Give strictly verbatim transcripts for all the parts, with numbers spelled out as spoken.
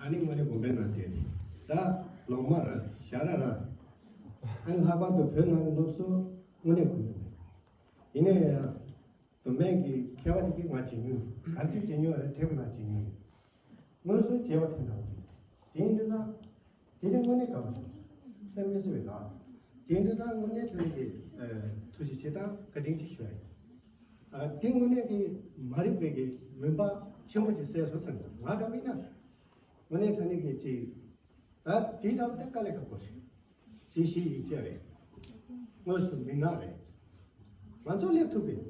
ཨ་ནི་དངོས་གནས་དགོངས་པའི་ནང་དེ་ད་ལོང་མ་ར་ཞྭ་ར་ར། ཨ་ནི་ལྷག་པར་དུ་བོད་ནང་གི་སློབ་གསོ་དངོས་གནས་དགོས་ཀྱི་མེད། ཡིན་ནའི་ཡང་། དུམ་བེན་གྱི་མཁས་པ་དེ་གིས་ང་བྱེད་མྱོང་། ག་རེ་བྱེད་མྱོང་རེད། དེབ་ནང་བྱེད་མྱོང་། དངོས་སུ་བྱས་པ་དེ་འདྲ་བ་དེ། དེ་ཡིན་དུས་ན། དེ་དེ་དངོས་གནས་དགའ་པོ་བྱུང་། དཔེ་མི་སྲིད་པའི་ལགས། དེ་ཡིན་དུས་ན་དངོས་གནས་དྲང་གནས་ཀྱི་ཨ་ཐུགས་རྗེ་ཆེ་དང་བཀའ་དྲིན་ཆེ་ཞུ་ཡ་ཡིན། ཨ་དེ་དངོས་གནས་ཀྱི་མ་རིག་པའི་གི་མུན་པ་ཆེན་པོ་ཞིག་བསལ་སོང་བསམ་གྱི། ང་འདྲ་མིན་ན་དངོས་གནས་དྲང་གནས་ཀྱི་ཅིག་ད་དེའི་ཐོག་ཏུ་དཀའ་ལས་ཁག་པོ་རེད། ཅིག་ཤེས་ཡིག་ཆ་རེད། དངོས་སུ་མི་ངག་རེད། ང་ཚོ་སླེབས་ཐུབ་པས།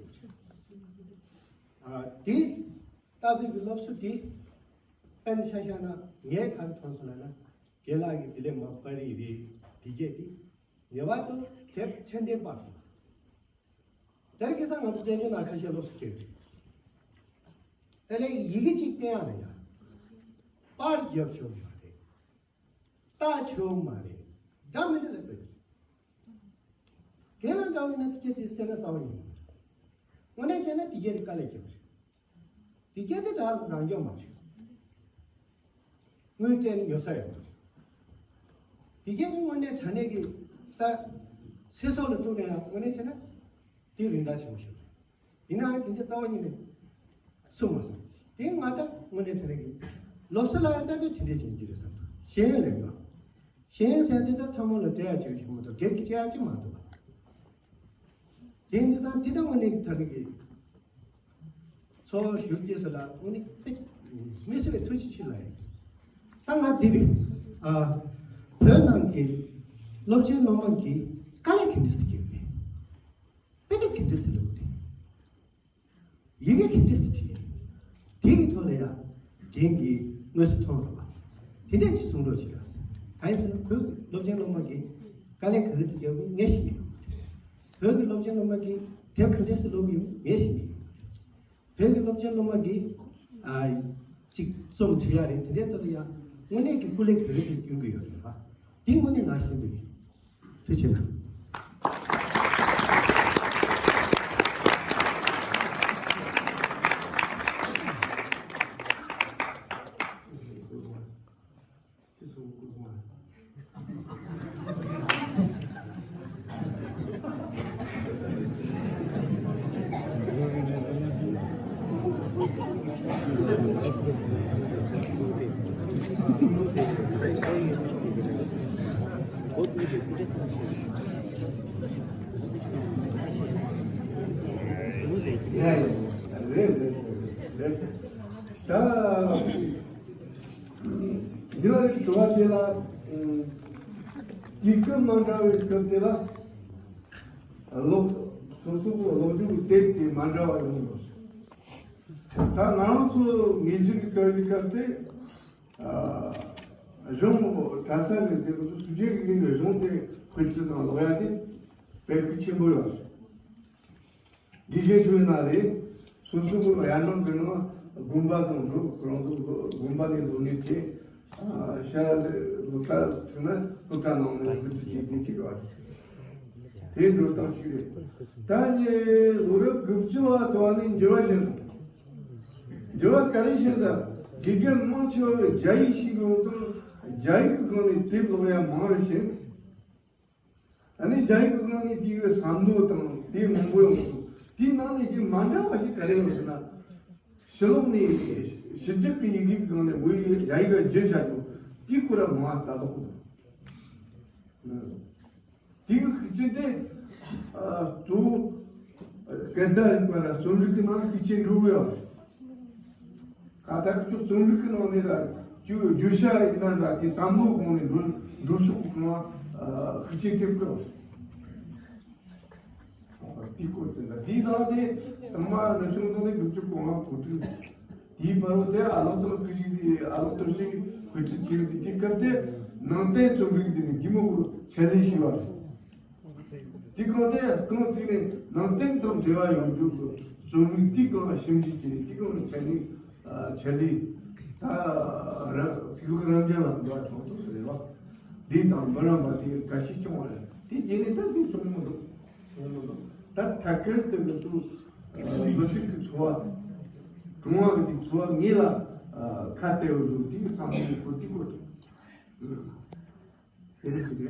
ཨ་དེ་ལྟ་བུའི་གི་སློབ་གསོ་དེ་དཔེར་ན་ཆ་བཞག་ན་ངས་ག་རེ་མཐོང་སོང་ལབ་ན། རྒན་ལགས་ཀྱི་དེ་ལས་མ་པར་རིག་རེད། དེ་སྐད་དེ་ངེས་པར་དུ་དེབ་ཚད་ལྡན་པར་དགོས། དེར་ཁ་སང་ང་ཚོ་བཙན་བྱོལ་ནང་ཁ་ཤས་སློབ་གསོ་སྤྲད་རེད། ཨ་ལས་ཡི་གེ་གཅིག་བསྟན་ཡག་ལ་ཡ། པར་རྒྱབ་ཆོག་མ་རེད། ལྟ་ཆོག་མ་རེད། འདྲ་མི་འདྲ་ལ་བོད་ཀྱི། རྒན་ལགས་འདྲ་བོ་ཡིན་ན་དེ་སྐད་དེ་གསན་ན་རྩ་བ་ཉིད་མ་རེད། དངོས་གནས་བྱས་ན་དེ་སྐད་དེ་དཀའ་ལས་རྒྱབ་རེད། དེ་སྐད་དེ་ད་རང་སྐྱོང་མ་རེད། དངུལ་སྤྲད་ནས་ཉོ་ས་ཡོད་མ་རེད། དེ་སྐད་དེ་དངོས་གནས་དྲང་གནས་ཀྱི་ད་ཚེ་སྲོག་ལ་གཏུགས་ནས་ཡང་དངོས་གནས་བྱས་ན་དེ་རིན་ཐང་ཆེན་པོ་ཞིག་རེད། ཡིན་ནའང་དེ་འདྲ་རྩ་བ་ཉིད་ནས་གསུངས་མ་སོང་། དེ་ང་ད་དངོས་གནས་དྲང་གནས་ཀྱི་སློབ་གསོ་ལ་ཡང་ལྟ་དུས་དེ་འདྲ་ཅིག་ཡིན་གྱི་རེད་བསམ་འདུག་ཤེས་ཡོན་ལས་ཀ། ཤེས་ཡོན་ཟེར་དེ་ད་ཚང་མ་ལ་སྤྲད་ཡག་ཅིག་ཞིག་མ་གཏོགས་སྒེར་གྱི་སྤྲད་ཡག་ཅིག་མ་འདུག་དེ་འདི་དང་འདི་ལྟ་བུ་ནི་ད་རེས་ཀྱི་ཚོགས་ཞུགས་ཀྱི་སུ་ལ་དངོས་གནས་དཔེ་མི་སྲིད་པའི་ཐུགས་རྗེ་ཆེ་ལ་ཡིན། ད་ང་འདི་རེད། ཨ་བོད་ནང་གི་སློབ་ཆེན་སློབ་མ་གི་དཀའ་ལས་ག་འདྲ་སེ་བརྒྱབ་ནས་དཔེ་དེབ་ག་འདྲ་སེ་ཀློག་དེ། ཡི་གེ་ག་འདྲ་སེ་བྲིས། དེ་གི་ཐོག་ལ་ཡང་རྒན་གྱིས་དངོས་སུ་མཐོང་རོགས། དེ་འདྲས་ཅིག་གསུང་རོགས་བྱེད་ལ། གང་ཡིན་ཟེར་ན་བོད་ཀྱི་སློབ་ཆེན་སློབ་མ་གིས་དཀའ་ལས་ག་གི་ཅིག་བརྒྱབ་ཡོད་ངས་ཤེས་ཀྱི་ཡོད་མ་རེད། བོད་ཀྱི་སློབ་ཆེན་སློབ་མ་གིས་དེབ་ག་འདྲས་སེ་ཀློག་གི་ཡོད་ངས་ཤེས་ཀྱི་ཡོད་མ་རེད། བོད་ཀྱི་སློབ་ཆེན་སློབ་མ་གིས་ཨ་ཅིག་རྩོམ་འབྲི་ཡ་རེད། དེ་འདྲའི་ཐོག་ལ་ཡང་དངོས་གནས་ཀྱི་སྐུ་ལས་ག་གི་ཅིག་སྐྱོན་གྱི་ཡོད་རེད་པ། དེ་དངོས་གནས་ང་ཤེས་འདུག་ཐུགས་རྗེ་གནང་། ད་ཉོ་རིགས་དྲི་བ་དེ་ལ་དུས་སྐབས་མ་འདྲ་བའི་སྐབས་དེ་ལ་ཀློག་སོ་སོ་གི་ཀློག་རྒྱུ་གི་དེབ་དེ་མ་འདྲ་བ་ཡོང་གི་འདུག་ད་ང་རང་ཚོ་དངོས་གཞི་གི་སྐབས་ཀྱི་སྐབས་དེ། ཨ་གཞུང་གྲྭ་ས་ནས་དེ་ཚོ་སུ་ཇེ་གི་གཞུང་དེ་དཔེ་ཁྲིད་དང་ཀློག་ཡ་དེ་དཔེ་ཁུལ་ཆེན་པོ་ཡོད་རེད། དགེ་རྒན་ཚོའི་ནང་རེད། སོ་སོ་གི་ཡར་ནང་དེ་ནང་དགོན་པ་དང་འགྲོ། ཁོ་རང་ཚོ་དགོན་པ་ནས་འགྲོ་ནས་དེ་ཨ་ཤར་ལ་སློབ་གྲྭ་ཚུགས་ན་སློབ་གྲྭ་ནང་ནས་དཔེ་ཁྲིད་བྱེད་དེ་ཅིག་ཡོད་རེད། དེ་འགྲོ་སྟངས་ཤིག་རེད། ད་ནི་ལོ་རབས་དགུ་བཅུ་བ་དུ་བ་ནས་འགྱུར་བ་ཕྱིན་སོང་། འགྱུར་བ་ག་རེ་ཕྱིན་ཟེར། དགེ་རྒན་མང་ཆེ་བ་རྒྱ་ཡིག་ཤེས་དགོས་ཙང་རྒྱ་ཡིག་གི་སྒང་ནས་དེབ་ཀློག་ཡ་མང་རུ་ཕྱིན། ཨ་ནི་རྒྱ་ཡིག་གི་སྒང་ནས་དེའི་བསམ་བློ་དང་དེ་མང་པོ་ཡོང་སོང་། དེའི་ནང་ནས་ཀྱི་མ་འདྲ་བ་ཞིག་ག་རེ་ཡོང་ཟེར་ན། ཕྱི་ལོགས་ནས་ཕྱི་རྒྱལ་གྱི་ཡི་གེ་གི་སྒང་ནས་བོད་ཡིག་རྒྱ་ཡིག་ལ་བསྒྱུར་བྱ་རྒྱུ་དེའི་སྐོར་ལ་མང་བ་ལྟ་རྟོག་གི་འདུག་དེའི་ཤུགས་རྐྱེན་དེ་ཨ་གཙོ་བོ་སྐད་བརྡ་རིག་པ་ར་རྩོམ་རིག་གི་ནང་ཤུགས་རྐྱེན་འགྲོ་གི་ཡོད་རེད། ད་ལྟ་ཁྱོད་རྩོམ་རིག་གི་ནང་ནས་ར་བསྒྱུར་བསྒྱུར་བྱ་ཡིན་ན་འདྲ། དེ་བསམ་བློ་གོང་ནས་འགྲོ་འགྲོ་ཕྱོགས་གི་ནང་ཤུགས་རྐྱེན་ཐེབས་གི་ཡོད་རེད། དེའི་སྐོར་དེ་འདྲ། དེའི་ནང་དེ་དང་མ་ནུབ་བྱང་ཐོག་ནས་དགུ་བཅུ་གོ་ལྔ་གོ་དྲུག་དེའི་བར་དུ་དེ་ཨ་ལགས་དང་ཁུ་ཅིག་དེ་ཨ་ལགས་དང་ཞིག་ཁུ་ཅིག་གི་དེ་སྐབས་དེ་ནང་བསྟན་རྩོམ་རིག་དེ་ནི་རྒྱུ་མོ་གི་ཆ་ལས་ཤིག་བ་རེད། དེ་གང་དེ་གང་ཚིག་ནས་ནང་བསྟན་དང་འབྲེལ་བ་ཡོད་རྒྱུ་གི་རྩོམ་རིག་དེ་གང་ཞིབ་འཇུག་བྱས་ནས་དེ་གང་ནས་ཆ་ལས་ཆ་ལས་ད་ར་ཚིག་ལྷུག་རང་རྒྱལ་ལ་འགྲོ་བ་ཆུང་དུ་རེད་བ། འདི་དང་མི་རམ་པ་དེ་ག་ཤི་སྐྱོང་བ་རེད། དེ་རྗེས་ནས་ད་དེ་བྱུང་མི་འདུག་ད་ཐད་ཀར་དུ་ང་ཚོ་མི་སེར་གྱི་འཚོ་བ། གྲོང་བ་གི་འཚོ་བ་དངོས་ལ་ ཁ་གཏད་པ་བཟོ་དེ་བསམ་བློ་འཁོར་དེ་དགོས་ཏེ། དེ་རེད་ཟེར་གི།